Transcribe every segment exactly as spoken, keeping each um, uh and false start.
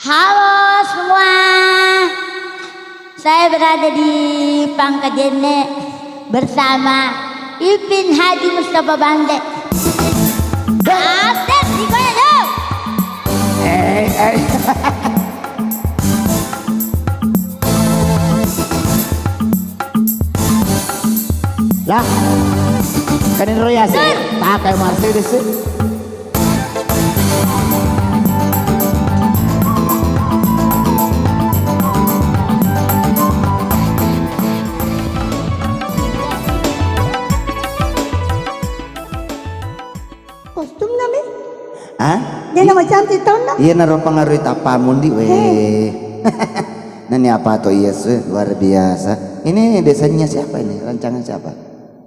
Halo semua, saya berada di Pangkajene bersama Ipin Haji Mustafa Bande. Asik, digoyang, yuk. Eh, eh. Lah, kan ini Royal sih, pakai Mercedes sih. Kostumna mi? Hah? Dia nama cantik tau na? Iya, naro pengaruh tappamu ndi, weh. Heh. Nani apa to, iya, se-, luar biasa. Ini desainnya siapa ini? Rancangan siapa?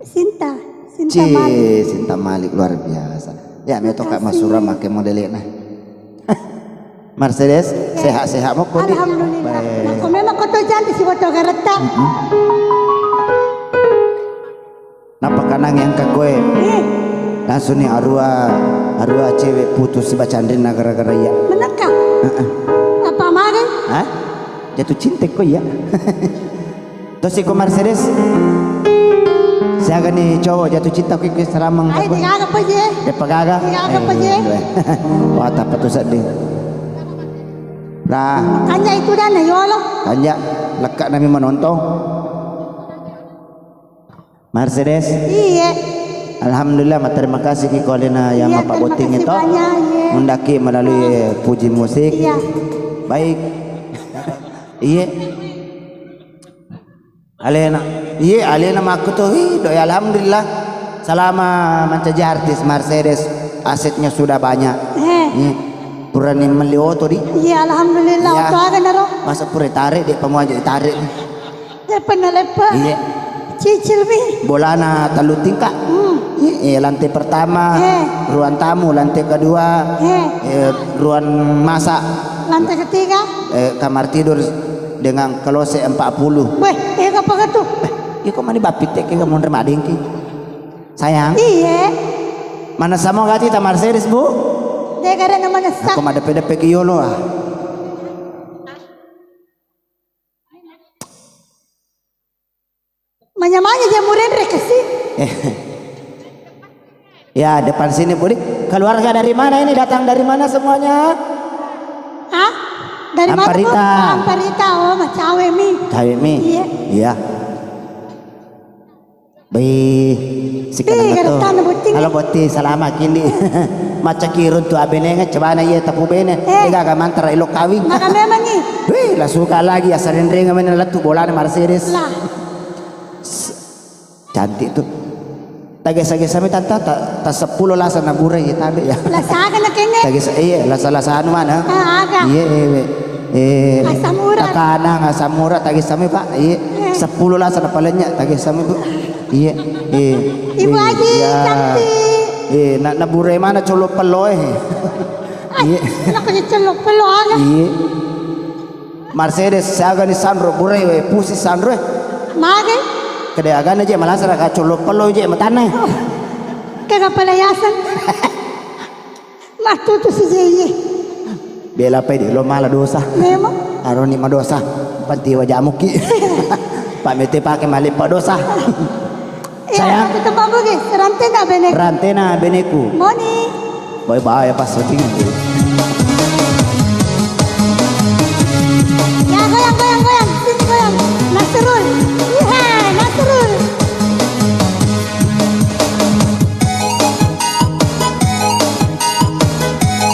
Sinta, Sinta Cie, Malik. Sinta Malik luar biasa. Ya, meto Kak Makasih. Masura make modelnya. Mercedes, sehat-sehat mo kodi. Alhamdulillah. Baik. Nah, kau memang kau tuh cantik si foto garetta. Mm-mm. Napakanang yang kakoe. Eh. Langsung ni arua, arua cewek putus si bacanrinna gara-gara iya. Menekka? Heeh. Apa mage? Hah? Jatuh cinta ko iya. Tosi ko Mercedes. Siaga ni cowok jatuh cinta ko ikut seramang. Ai, digaga apa je? Depa gaga. Digaga apa je? Eh, wah, tapa tu sedih. Lah. Kanja itu dan yolo. Kanja, lekka nami menonton. Mercedes. Iya. Alhamdulillah, terima kasih ki ko alena yang Iya, apa terima botting kasih itu. Banyak, iya. Mundaki melalui Puji Musik. Iya. Baik. Iya. Alena. Iya, alena makku tuh. Ih, doi, alhamdulillah. Selama menjadi artis Mercedes, asetnya sudah banyak. Eh. Iya. Purani melli oto di. Iya, alhamdulillah, iya. Oto aga naro. Masa pura tarik, dia pamu aja tarik. Dia pernah lepa. Iya. Cicil mi. Bolana tellu tingkat. Hmm. Iya, iya, lantai pertama, eh. Ruang tamu, lantai kedua, eh. Eh, ruang masak. Lantai ketiga? Eh, kamar tidur dengan kloset empat puluh. Weh, eh, apa katu? Eh, iya, kok mani bapit teh, kayak mau nerima dengki. Sayang. Iya. Mana sama gati ta Mercedes, Bu? Dia karena mana sa- Aku mah depe-depe ki yolo, ah. Manya-manya jamuren rekesi. Ya, depan sini, Budi. Keluarga dari mana ini? Datang dari mana semuanya? Hah? Dari mana, Bu? Amparita. Oh, Amparita. Oh, macawe mi. Cawe mi. Iya. Iya. Bih, sikanang tu. Halo, botting. Halo, botting, salama kini. Macca ki runtu abenenga, cobana iya tapu bene. Eh. Ega ga mantara ilo kawing. Maka memang ni. Wih, lah suka lagi, asal renreng main latu bolana Mercedes. Lah. S-, cantik tuh. Tagesa-gesa mi tanta, ta, ta sepuluh lasa na bure ya tabe ya. Lasa aga na kene. Tagesa, iya, lasa-lasa anu mana? Ah, aga. Iya, iya, iya. Eh, asam urat. Takanang asam urat tagesa mi, Pak. Iya. Eh. Sepuluh lasa na palenya tagesa mi, Bu. Iya. Eh. Ibu Haji, iya. Cantik. Eh, na, na bure mana colo pelo eh. Iya. Nak kerja colo pelo aga. Iya. Mercedes siaga ni sanro bure we pusi sanro eh. Mage? Kede agana je malasa raka colo pelo je matanna eh. Oh. Kega pala yaseng. Matutu si je iye. Bela pai di lo mala dosa. Memang. Aroni madosa. Panti wajamuki. Pak mete pake malipa dosa. Iya, sayang. Aku tempat bagi. Rantena beneku. Rantena beneku. Moni. Bye bye pas syuting. Ya, goyang, goyang, goyang. Sini goyang. Nasrul. Iya, Nasrul.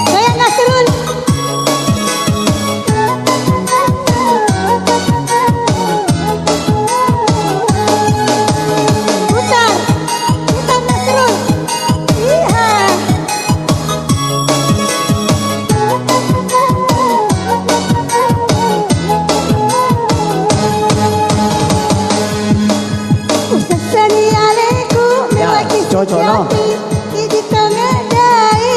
Goyang, Nasrul. Putar. Putar, Nasrul. Iya. Usessani aleku. Ya, mewaki cocok, no? Sejati, idi tongedai.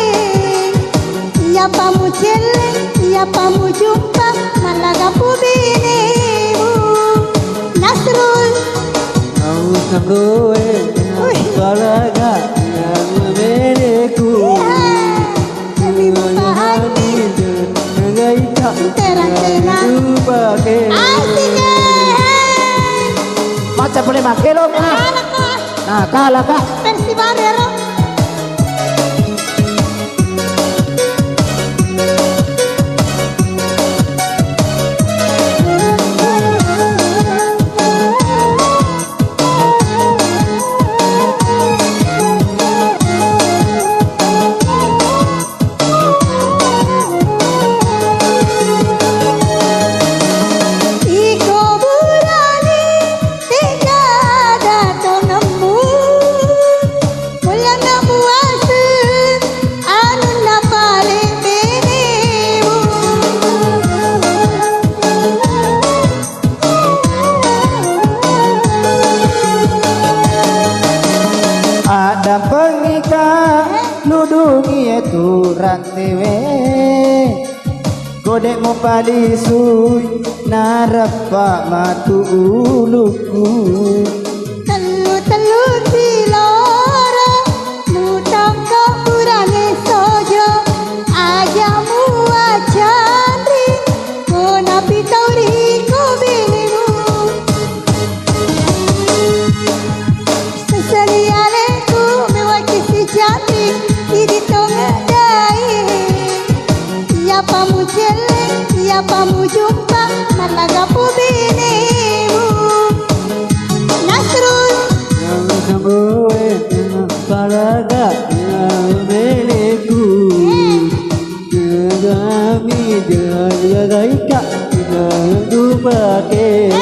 Iya pamu celle, iya pamu jumpa, malaga pu binemu. Nasrul. Au samroe, wih. Balaga, yang meneku. Iya. Demi memahami. Nagai Tera-tera. Asik, eh. Macca pole makkelo, ah. Kalaka. Nah, kalaka. Versi baru ya, Ro. Iko burane, tegada tongemmu, mullana muaseng, anunna pale benemu. Addampengika, ludungi etu rantewe. Ko de' mupalisui, nareppa matu ulukku. Tellu-tellu tiloro, mutongko burane sojo, aja muacanri, ko napitau ri ko benemu. Seseni alengku mewakisi jati, idi tongedai. Iyapa mucelle, iyapa mujumpa, mallaga pu benemu. Nasrul. Yang sambue, yang palaga, yang beleku. Eh. Kami jagaika, tidak dupake. Eh.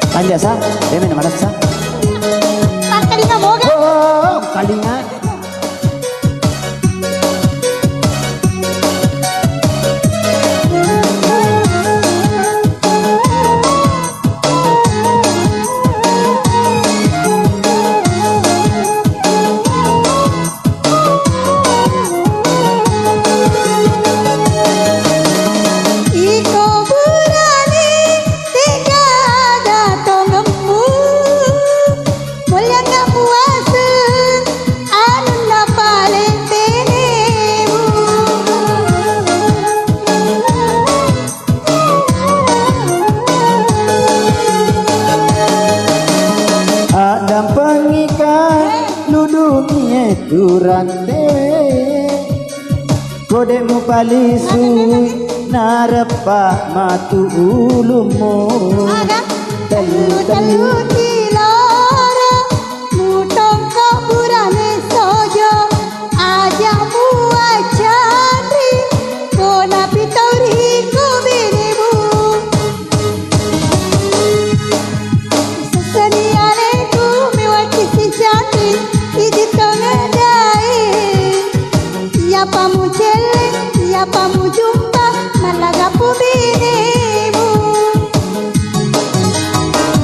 Tanja sa, deme na marasa. Pangkalinga moga. Oh, kalinga. Iko burane, tegada tongemmu, mullana muaseng, anunna pale benemu. Addampengika, ludungi etu rantewe. Ko de' mupalisui, nareppa matu ulummu. Aga? Tellu-tellu tiloro, mutongko burane sojo, aja muacanri, ko napitau ri ko benemu. Seseni alengku mewakisi jati, idi tongedai. Iyapa mucelle, iyapa mujumpa, mallaga pu benemu.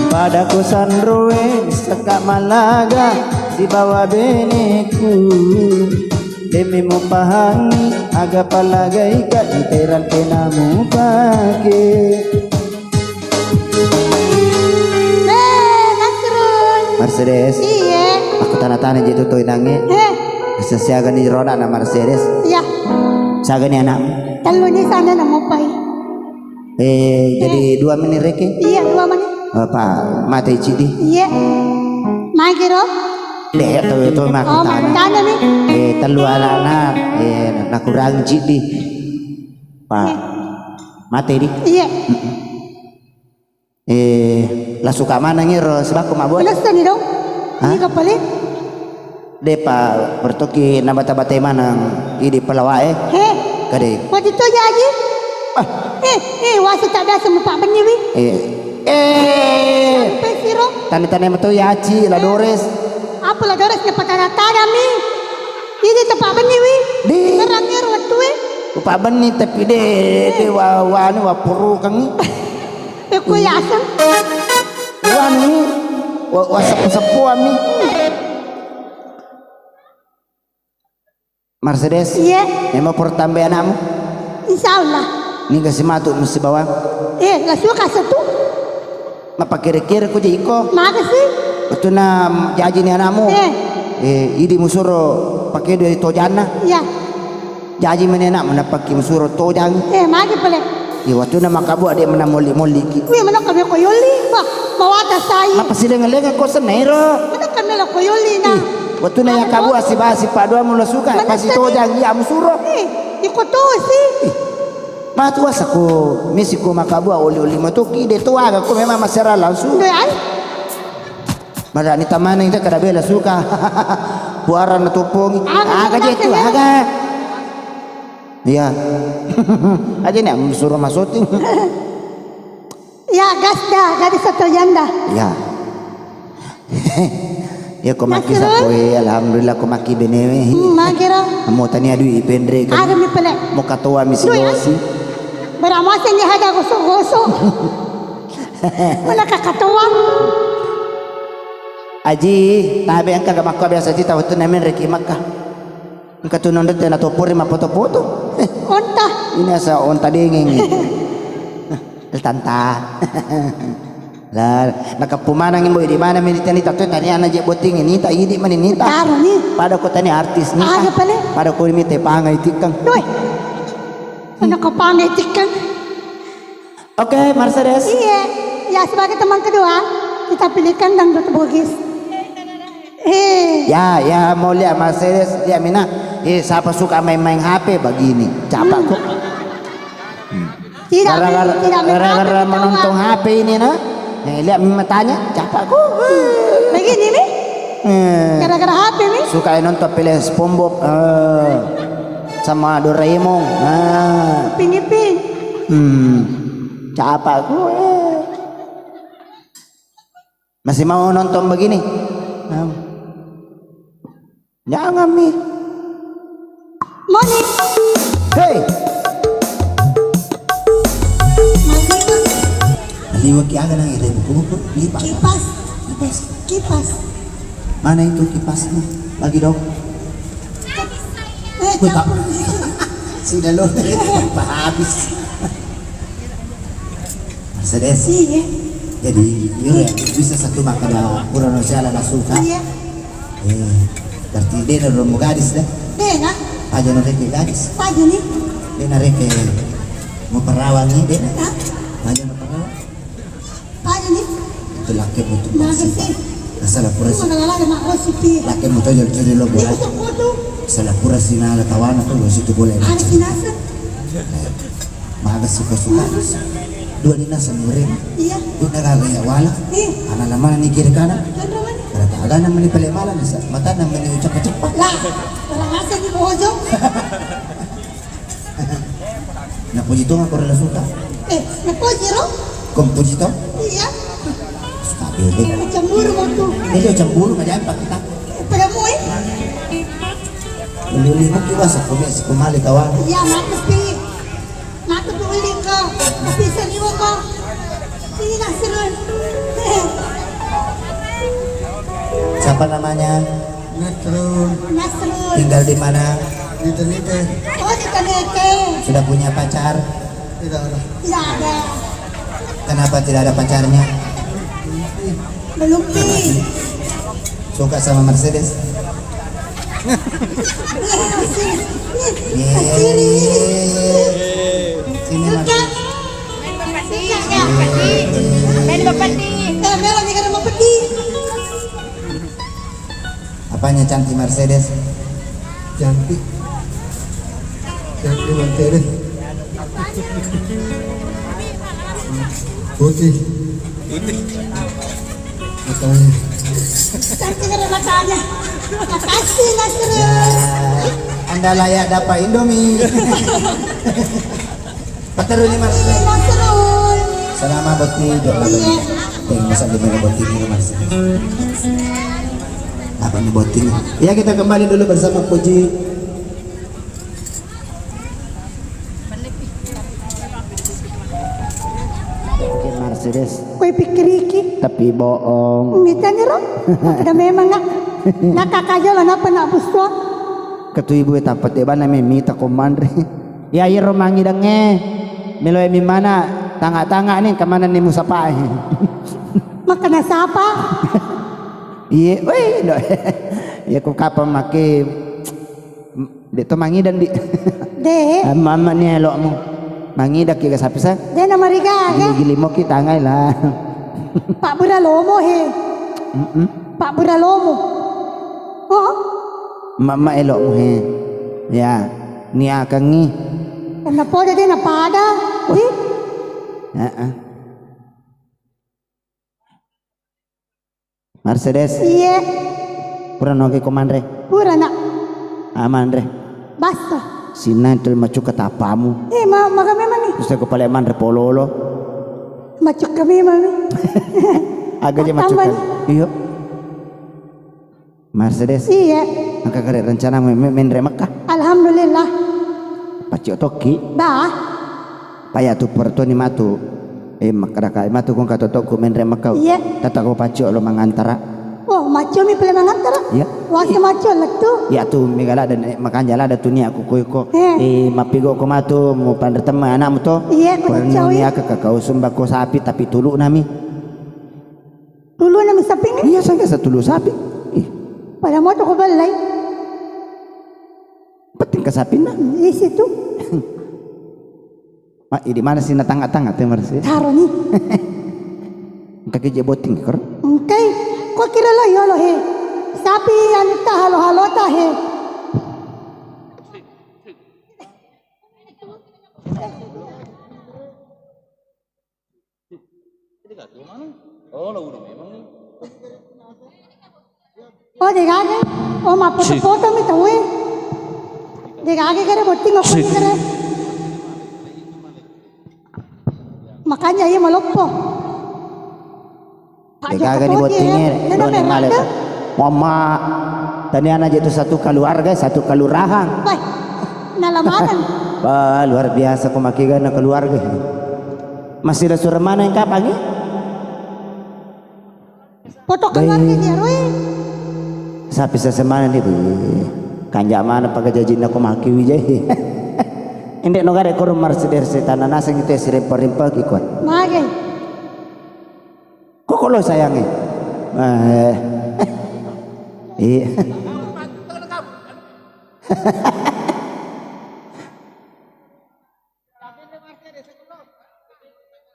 Pada kusanroe, seka mallaga, sibawa beneku. Demi mupahangi, aga palagaika, iterang kena mupake. Eh, Nasrul. Mercedes. Iye. Aku tana-tana je tu toinangnge. Eh. Sesiaga ni rona na Mercedes. Iya. Siaga ni anak. Tellu ni sana na mopai. Eh, jadi dua meni reke? Iya, dua meni. Apa mate cidi? Iya. Magi ro? Deh, tu, tu maku tana. Oh, maku tana ni. Eh, tellu anak-anak. Eh, nakurang cidi. Pak. Iya. Mate di? Iya. Mm-mm. Eh, la suka maneng iro sibakku mabbo. Lesseni dong. Hah? Ini kapale? Depa bertoki nabata-batai maneng idi pelawae. He. Kade. Wati to jaji. Ah. Eh, eh, wasa tak biasa mupak benni wi. Eh. Eh. Pesiro. Tane-tane metu yaci la Dores. Apa la Dores ne patana-tana mi. Idi tepak benni wi. Di. Terang iro wettu wi. Upak benni tapi de, de wa, wa, anu, wa puru kangi. Pekko yaseng. Wani, wa, wa seppu-seppuan mi. Mercedes. Iya. Memang pertambai anakmu? Insya Allah. Niga si matu mesti bawang? Eh, la suka setu. Mappakere-kere ko je iko. Makasih. Betuna jaji ni anakmu. Eh. Eh, idi musuro pakedo tojanna. Iya. Jaji meni anakmu nappakki musuro tojang. Eh, magi pale. Iya, wattunna makkabbua de' mena molli-molliki. Wih, mana kami ko yolli, bah, mawata sai. Apa sideng-lengeng ko sennairo? Mana kami lo ko yolli na. Ih, wattunna iya kabbua sibasi padua mula suka, pasi tojang iya musuro. Eh, iko tosi. Ih, matu asa ko misi ko makkabbua oli-oli matoki de' to aga ko memang maserah langsung. Doi ai. Mada ni tamana ita kada bela suka. Puara na topongi. Aga je tu, aga. Iya. Aja ni musuro masoting. Ya, gas dah, gadis atau janda. Iya. Ya, ko maki sapoi, alhamdulillah, ko maki benewe. Hmm, maki ro. Mo tania dui penre kan. Ada mi pele. Mo katoa mi sigosi. Beramase ni haja gosok-gosok. Mana kakatoa. Aji, tabe engka ga makko biasa ji tau tu nemen reki Makkah. Engka tu nonde tena topori mappoto-poto. Eh, onta. Ini asa onta dengeng. Tanta. Lah, nakappu manang imbo di mana meni tani tatoi tani ana je botting ini ta idi mani nita. Taro ni. Pada ko tani artis ni. Ada pale. Pada ko mi te pangai tikkang. Doi. Mana ko pangai tikkang? Oke, Mercedes. Iya. Ya, sebagai teman kedua, kita pilihkan dangdut Bugis. Eh. Ya, ya, mau lihat Mercedes, lihat Mina. Eh, siapa suka main-main H P begini? Capakku. Hmm. Tidak, gara-gara, tidak, gara-gara menonton H P ini, nah. Eh, lihat matanya, capakku. Begini nih. Eh. Gara-gara H P nih. Suka nonton film SpongeBob, eh, sama Doraemon. Nah. Upin Ipin. Hmm. Capakku, eh. Masih mau nonton begini? Nah. Jangan mi. Moni. Hei. Maliwaki aga nang ide buku-buku. Lipat. Kipas. Kipas. Kipas. Mana itu kipasnya? Bagi dong. Eh, campur. Sudah lo. Habis. Mercedes. Iya. Jadi, iya, bisa satu makkeda purano siala nasuka. Iya. Eh, berarti dena romo gadis dah. Dena. Aja no reke gadis. Aja ni. Dena reke mau perawan ni, dena. Hah? Aja no perawan. Aja ni. Itu laki butuh. Nah, sih. Asal pura si. Mana lagi mak gosip. Laki mau tojol-tojol lo bola. Itu bodoh. Asal pura si nala tawana tuh gosip itu boleh. Ada si Nasir. Maga suka-suka. Dua ni nasa nureng. Iya. Dua na gaga ya wala. Iya. Anak nama ni kiri kanan. Ada tak ada nama ni pele malam bisa. Mata nama ni ucap-ucap. Lah, orang asal di Bojo. Na puji tu aku rela suka. Eh, na puji ro? Kom puji tu? Iya. Suka bebe. Cemburu mau tu. Itu cemburu macam apa kita? Pada mu eh? Uli-uli mungkin masa kau mesti kembali kawan. Iya, mati pi. Matu tu uli ko, tapi saliwa ko. Sini Nasrul. Siapa namanya? Nasrul. Nasrul. Tinggal di mana? Di Ternate. Oh, di Ternate. Sudah punya pacar? Tidak ada. Tidak ada. Kenapa tidak ada pacarnya? Belum pi. Suka sama Mercedes? Sini. Sini, Mas. Suka. Main Bapak di. Main Bapak di. Eh, Mel, lagi kada mau pergi. Apanya cantik Mercedes? Cantik. Cantik Mercedes. Putih. Putih. Matanya. Cantik ada matanya. Makasih, Nasrul. Ya, Anda layak dapat Indomie. Pateruni, Mas. Nasrul. Salama botting, jok lagi. Iya. Teng, masa di mana botting ini, Mas? Apa nih botting? Ya, kita kembali dulu bersama Puji. Mercedes. Kue pikir iki. Tapi bohong. Mitanya ro. Ada memang nak. Nak kakak jalan apa nak buswa? Ketu ibu tapet de bana memita komandri. Ya, iyaro mangidangnge. Meloe mi mana tanga-tanga ni, kemana ni musapae. Makkeda sapa? Iye, weh, no. Ya, ku kapang make, de to mangidang di. De. Amma-amma ni elo'mu. Mangidakki ga sapi sa? De na marigaga. Gili-gili moki tangai lah. Pak Bura Lomo he. Mm-mm. Pak Bura Lomo. Oh. Amma-amma elo'mu he. Ya, niakangi. Karena podo de na pada. Wah. Di. Heeh. Mercedes. Iya. Pura noge ko manre? Pura, Nak. Ah, manre. Basta. Sinna itu macukka tapamu. Eh, ma-, maka memang nih. Terus aku paling manre pololo. Macukka memang nih. Aga je macukka. Tambah nih. Iya. Mercedes. Iya. Engka kare rencana me-, me-, menre Mekah. Alhamdulillah. Paccio tokki. Bah. Paya tu pertoni matu. Eh, makkadaka matu kong katotokku menre Mekah. Iya. Tata ko paccio lo mangantara. Oh, maccio mi pale mangantara? Iya. Wasa maccio lettu. Iya tu mega lada ne-, makanja lada tu nia ku koi ko. Eh. Eh, mappigo ko matu mu panre temme anakmu to. Iya, ko. Pernu dicau, iya. Nia ke kakau sumbako sapi tapi tulu nami. Tulu nami sapingnge? Iya, sangka satulu sapi. Ih. Pada moto ko bellai. Penting ke sapinna. Isi tu. Ma, di mana sih na tanga-tanga te marsi? Taroni. Engka ke je botting kor. Engkai. Ko kira lo yolo he. Sapi anu ta halo-halo ta he. Oh, lo udah memang nih. Oh, degage. Oh, mappoto-poto mi tau e. Degage kare botting aku kare. Makanya iya maloppo. Degage ni bottinge, done male. Mama, taniana je tu satu keluarga, satu kelurahan. Wah, nalamanang. Wah, luar biasa ko makega na keluarga. Masih ada suara mana yang kapangi? Foto keluarga ni, Roy. Sapi sesemana ni, Bu. Kanja mana pakai jajinna ko maki wijai. Ende no gare koro Mercedes setana naseng itu sirempa-rempa ki kuat. Mage. Koko lo sayange. Eh. Iya.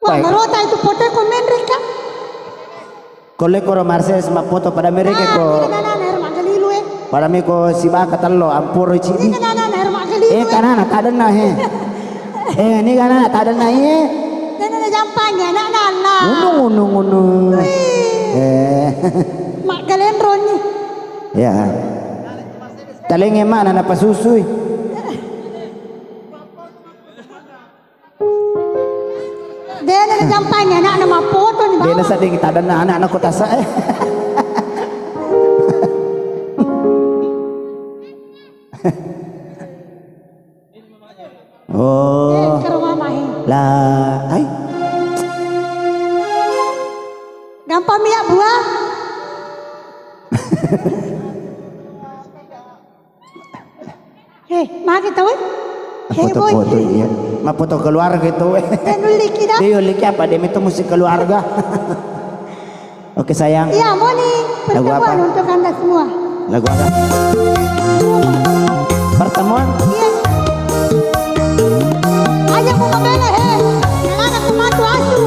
Wah, marota itu foto ko menreka. Ko le koro Mercedes ma foto pada mereka ko. Ini kan anak air magalilu eh. Pada me ko sibaka tello amporo cidi. Ini kan anak air magalilu. Eh, kanana tadenna he. Eh, ini kanana tadenna he. Dan ada jampangnya anak nana. Gunung, gunung, gunung. Eh. Mak Galendron nih. Ya. Talenge mana na pasusui. Dena na jampangi anakna mappoto ni. Dena bawang. Seding tadanna anakna ko tasa eh. Oh. Eh, karo mama eh. Lah, ai. Gampang miak buah. Eh, magi tau eh? Heboh. Foto-foto iya. Ma foto keluarga itu eh. Dan uliki dah. Dia uliki apa dia itu musik keluarga. Oke sayang. Iya, Moni. Lagu apa? Pertemuan untuk Anda semua. Lagu apa? Pertemuan? Iya. Aja mau membela he. Yang ada aku matu asu.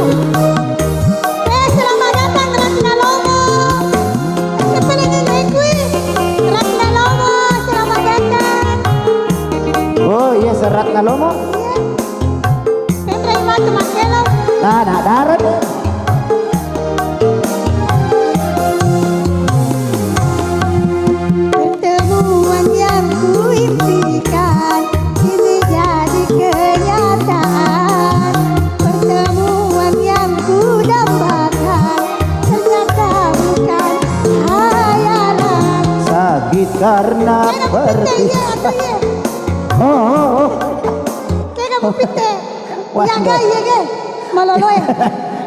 Eh, selamat datang Ratna Lomo. Siapa lagi naik kui? Ratna Lomo, selamat datang. Oh iya, Ratna Lomo. Iya. Petra Imatu Makelo. Nah, nah, darat. Pertemuan yang kuimpikan kini jadi kenyataan. Pertemuan yang kudambakan ternyata bukan khayalan. Sakit karena perpisahan. Oh, oh, oh. Kayak kamu pite. Wah, iya, ga, iya, ga. Maloloe.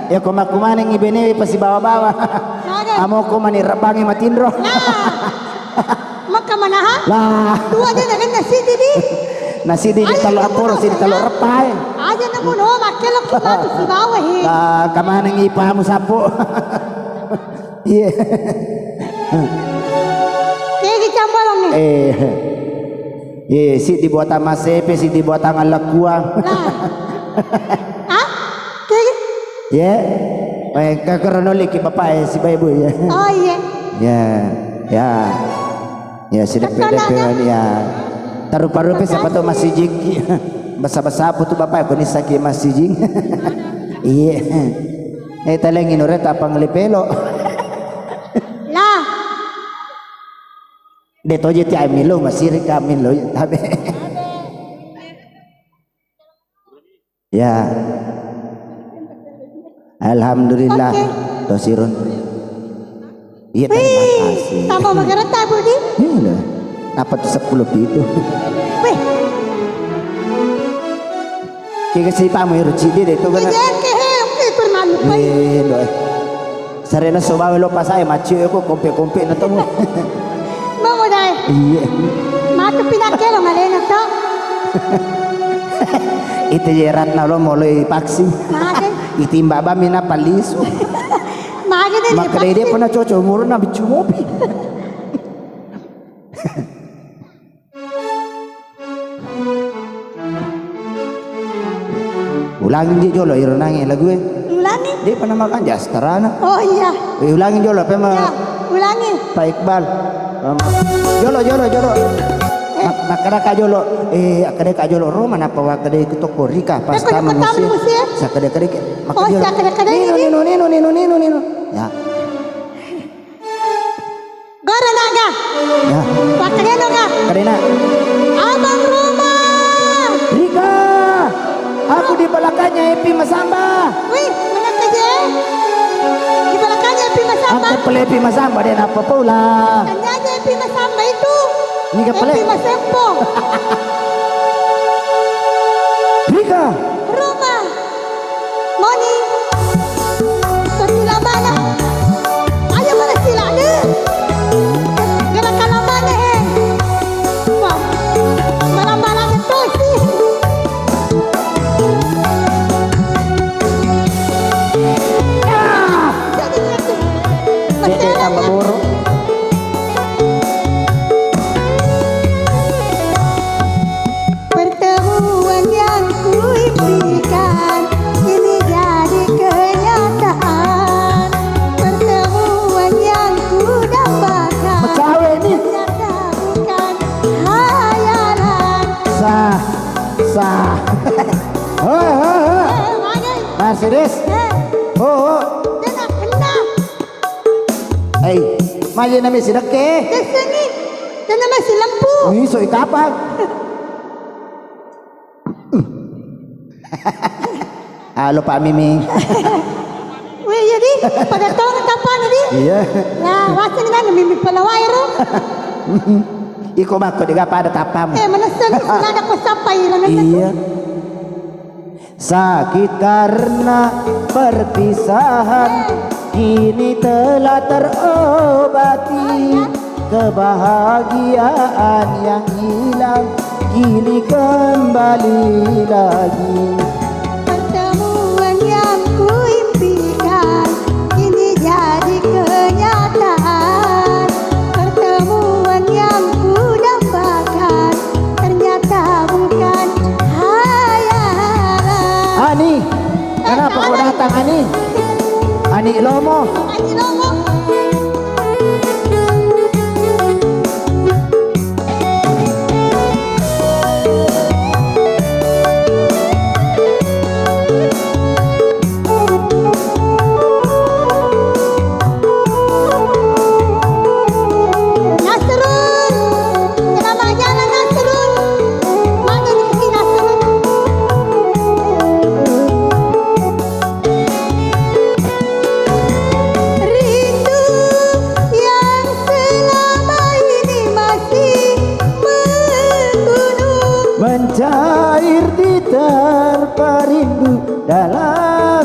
Ya, koma-, komanengngi benewe pasibawa-bawa. Maga. Amo ko mani rebangi matinro. Nah. Maka manaha? Lah. Dua aja na kan nasi di. Nasi di talo aporo si talo repae. Aja nemu no makke lo ki matu sibawa he. Lah, kamanengngi pamu sapo. Iya. Kayak kecambalang nih. Eh. Eh, siddi buatang massepe, siddi buatang allakkua. Lah. Ah? Kayak gitu? Ye. Eh, ka-, karena liki bapak, eh, si bayi bu, ya. Oh, iya. Ya. Ya. Ya, sideppe-deppe, ya. Tarupa-rupa siapa tuh masih jiki. Basa-basa apa tuh bapak, aku nih sakit masih jing. Iya. Eh, taleng inore tapang lipelo. Lah. De toje ti amilo, masiri ka amilo, tabe. Ya. Alhamdulillah. Oke. Tosirun. Iya, terima kasih. Tambah magarata, Bu, di? Iya, lah. Apa tuh sepuluh pitu? Weh. Kega sih, Pak, mau ruci dia deh, itu kan. Iya, ke, he, oke, pernah lupa. Iya, loh. Sarena sobawe lo pasai, macio ko kompe-kompe na temu. Mamo dai. Iya. Matu pinakelo malena to. Itu je ratna lo moloi paksi. Mage. Itimba bami na palisu. Mage deh. Maka dia pernah cocok umur na bicu mopi. Ulangi je jolo iro nange lagu e. Ulangi. Dia pernah makan jas karana. Oh iya. Eh, ulangi jolo, apa emang? Ya, ulangi. Pak Iqbal. Em, jolo, jolo, jolo. Eh. Mak-, makkadaka jolo. Eh, akkadaka jolo. Roma napa wakkada itu toko Rika. Pas tamu musim. Musim. Sakkada-kada. Oh, makkada jolo. Sakkada-kada. Nino, ini. Nino, Nino, Nino, Nino, Nino. Ya. Gora naga. Ya. Pakkadeno ga? Kadena. Abang Roma. Rika. Aku di belakangnya Epi Masamba. Wih, mana kerja? Di belakangnya Epi Masamba. Angkat pele Epi Masamba, dia napa pula? Tanya aja Epi Masamba itu. Ini ke pele? Epi Masempo. Rika. Roma. Moni. Kau sila mana? Ayo mana sila ni? Gerakan lama ni, he. Wah. Malam-malam itu sih. Ah! Jadi, jadi. Jadi tambah buruk. Pertemuan yang kuimpikan kini jadi kenyataan. Pertemuan yang kudambakan ternyata bukan hayalan. Sah, sah. Hoi, hoi, hoi. Eh, mana? Mercedes. Eh. Oh, oh. Kena, kena. Hei, maje nami sidekke. Tesengi. Kena masih lempu. Iso ikapang. Halo, Pak Mimi. Wih, iya, di. Pada tolong kapan, di? Iya. Nah, waseng nang Mimi pala wae ro. Iko makko dega pada tapam. Eh, menesan, sudah ada ko sapa iro, menesan. Iya. Sakit karena perpisahan, kini telah terobati. Kebahagiaan yang hilang kini kembali lagi. Pertemuan yang kuimpikan kini jadi kenyataan. Pertemuan yang kudambakan ternyata bukan hayalan. Ani, kenapa kau datang, Ani? Ani Lomo. Ani Lomo. Nasrul, selamat jalan, Nasrul. Mana nih si Nasrul? Rindu yang selama ini masih menggunung. Mencair diterpa rindu dalam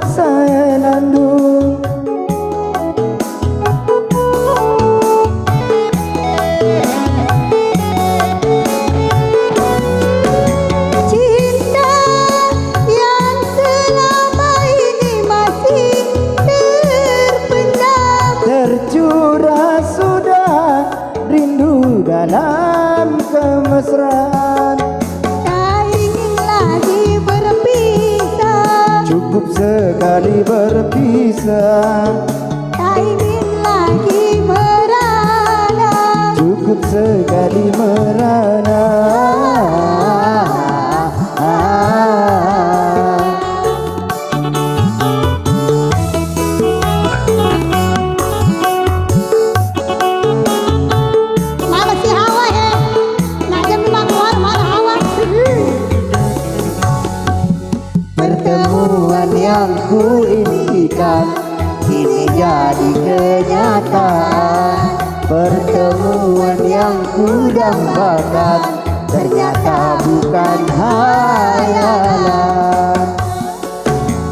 senandung. Cinta yang selama ini masih terpendam. Tercurah sudah rindu dalam kemesraan. Yang kuimpikan kini jadi kenyataan. Pertemuan yang kudambakan ternyata bukan hayalan.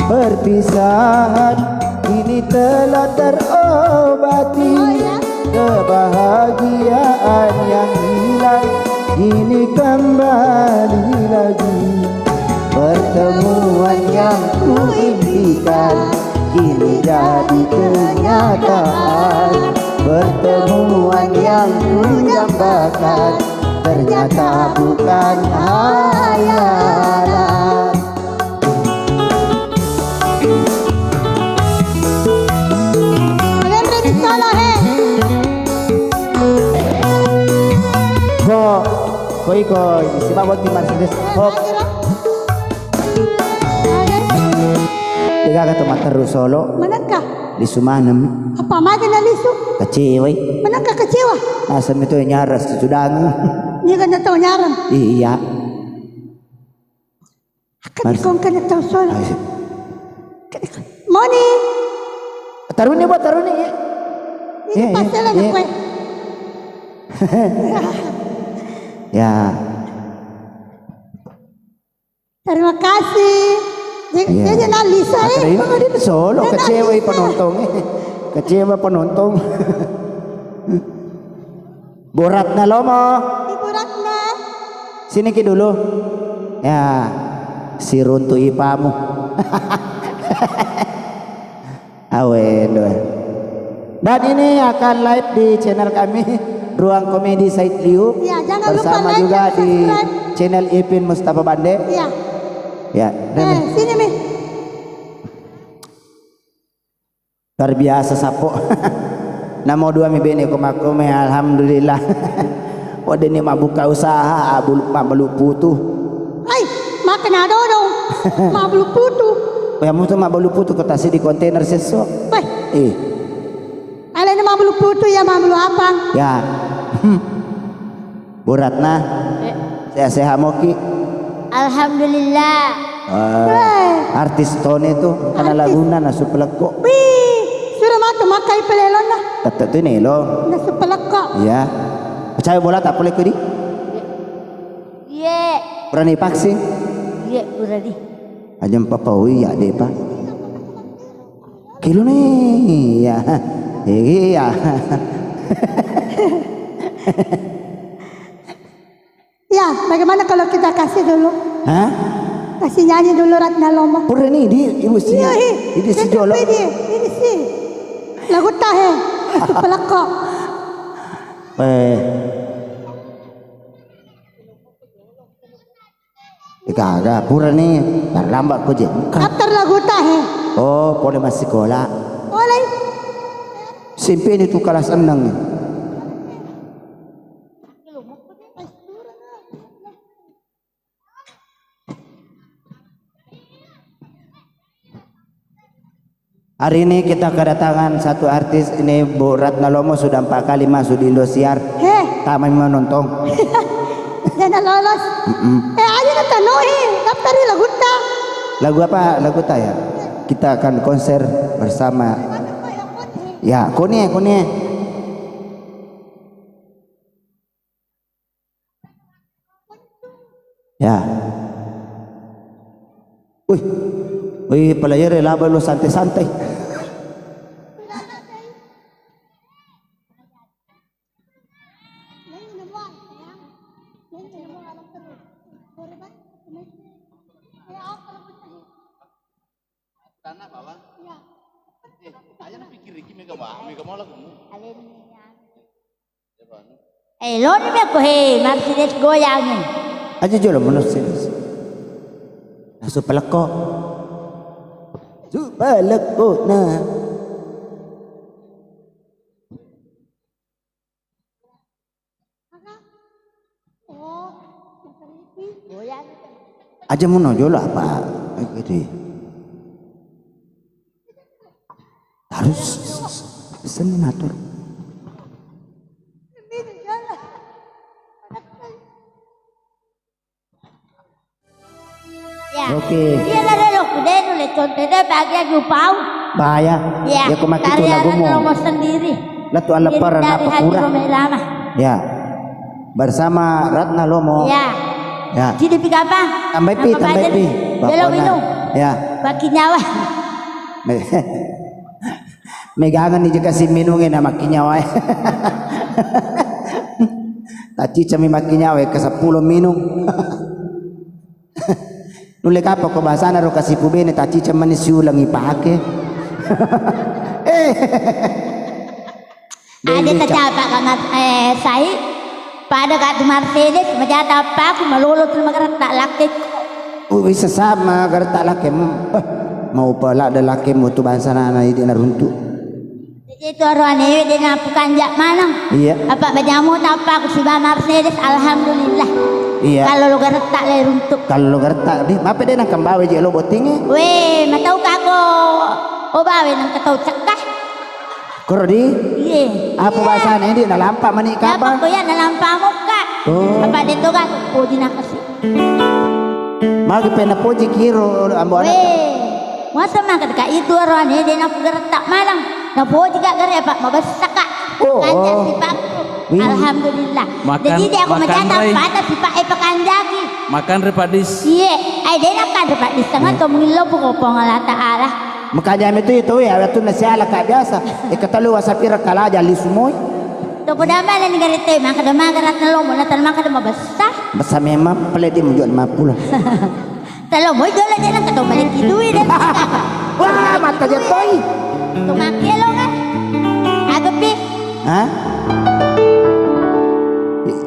Perpisahan kini telah terobati. Kebahagiaan yang hilang kini kembali lagi. Pertemuan yang kuimpikan kini jadi kenyataan. Pertemuan yang kudambakan ternyata bukan hayalan. Kalian ready salah, he? Ko, ko iko, simak boti Mercedes. Hop. Degaga to matteru solo. Manakka? Lisu maneng. Apa magi na lisu? Kecewai. Manakka kecewa? Asam itu nyarang sudangi. Dia kan tahu nyarang. Iya. Kan Mas- kong kan tahu solo. Ayo. Moni. Taruni, buat taruni. Ini Iya, iya, pasal ada iya. Kue. Ya. Terima kasih. Jadi, Iya. Jadi nalisa, eh. Terima kasih solo. Dia kecewa nalisa. Penonton, eh. Kecewa penonton. Bu Ratna Lomo. Ibu Ratna. Sini ki dulu. Ya, si runtu ipamu. Awe, doe. Dan ini akan live di channel kami, Ruang Komedi Said Liu. Ya, jangan lupa bersama like juga dan di subscribe. Channel Ipin Mustafa Bande. Ya. Ya, Eh, sini, Mi. Luar biasa, Sapo. Namo dua mi bene ko makko me, alhamdulillah. Wadde ni mabbuka usaha, abul-, mabbalu putu. Ai, makkeda dodong. Mabbalu putu. Ya, mutu mabbalu putu ko tasi di kontainer sesso. Weh. Eh. Alena mabbalu putu ya, mabbalu apa? Ya. Hmm. Bu Ratna, Eh. Sehat-sehat moki. Alhamdulillah. Eh, Eh. Artis tone tu, karena Artis. Laguna nasu pelekko. Wih, suruh matu makai pelelonna. Tetap tu nelo. Nasu pelekko. Iya. Percaya bola tak pelekko di? Iya. Berani vaksin? Iya, berani. Aja empat pau iya deh, Pak. Kilo nih, iya. Iya. Ya, bagaimana kalau kita kasih dulu? Hah? Kasih nyanyi dulu Ratna Lomo. Pura nih, di, ibu sih. Iya, hi. Ini si Jolo. Ini, ini sih. Lagu tahe. Peleko. Eh. Eh, gaga, purani terlambat ko je. Daftar lagu tahe. Oh, pole massikola. Oleh. Simpeni tu kelas enam. Hari ini kita kedatangan satu artis ini, Bu Ratna Lomo, sudah empat kali masuk di Indosiar. Heh. Tamai menonton. Jangan lolos. Mm-mm. Eh, aja kata Noe, daftari lagutta. Lagu apa? Lagutta ya? Kita akan konser bersama. Ya, konie, konie. Ya. Wih. Wih, player laba lo santai-santai. Tanah bawah. Iya. Eh, aja na pikir iki mega ba-, mega mau lagumu. Aleni anu. Eh, loni mi aku, he, Mercedes goyang. Aja jolo menus sini. Nasu peleko. Su peleko, nah. Aja muno jolo apa gitu. Harus seni natur. Ya. Oke. Iya, lare lo kude nulle conte de bagi agi upau. Bahaya. Ya. Ya, ko makitu lagumu. Lomo sendiri. Latu ala para napa kura. Ya. Bersama Ratna Lomo. Ya. Ya. Jadi pi apa? Tambai pi, tambai pi. Belum minum. Ya. Bagi nyawa. Megangenni jeka si minungnge na makkinyawae. Taccicami makkinyawae ke seppulo minung. Nulle kapang ko bahasana ro kasipu bene, taccicamani siulang ipake. Eh. Ada tacapa kamar eh sai. Pada ka tu Mercedes, majata appaku, malolo tu magaretta lakkekku. Oh, bisa sama garetta lakkemu. Eh, mau pala ada lakkemu tu bangsa nana idi naruntu. Jadi itu aroane de napu kanja manang. Iya. Apa bajamu tappaku siba Mercedes, alhamdulillah. Iya. Kalau lo garetta le runtu. Kalau lo garetta di, mape de nang kembawe je lo bottingi. Weh, matau kako. Oh bawe nang ketau cekah. Koro di? Iye. Apa bahasana di nalampa mani kapang? Apa ko ya nalampa mokka? Oh. Apa de toga poji nakasi. Magi pena poji kiro ambo anak. Weh. Masa maka deka itu aroane de naku garetta manang. Na poji ka gare apa mabessa ka. Oh, kanja oh. Sipakku. Wih. Alhamdulillah. Jadi de aku majata pada sipak e pakanjaki. Makan re padis. Iye. Ai de nakan re padis. Sangat to mengillo poko pong Allah Ta'ala. Makanya itu itu ya, itu nasiala ka biasa. Eka telu wasapira kalaja lisumoi. Toko dama la ni garete, maka dama garat na lomo, na tan maka dama besar. Besar memang, pale di mujua lima puluh. Telo moi dola je nang ketau balik itu ya. Wah, mata jatoi. Tuh maki lo kan. Agepi. Hah?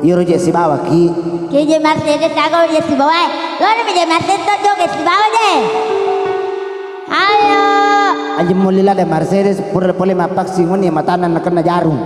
Iro je sibawa ki. Ke je Mercedes aga je sibawa. Lo ni je Mercedes to joge sibawa je. Ayo. Aja mulai lah ada Mercedes pura pole mapaksi ngoni matanan kena jarum.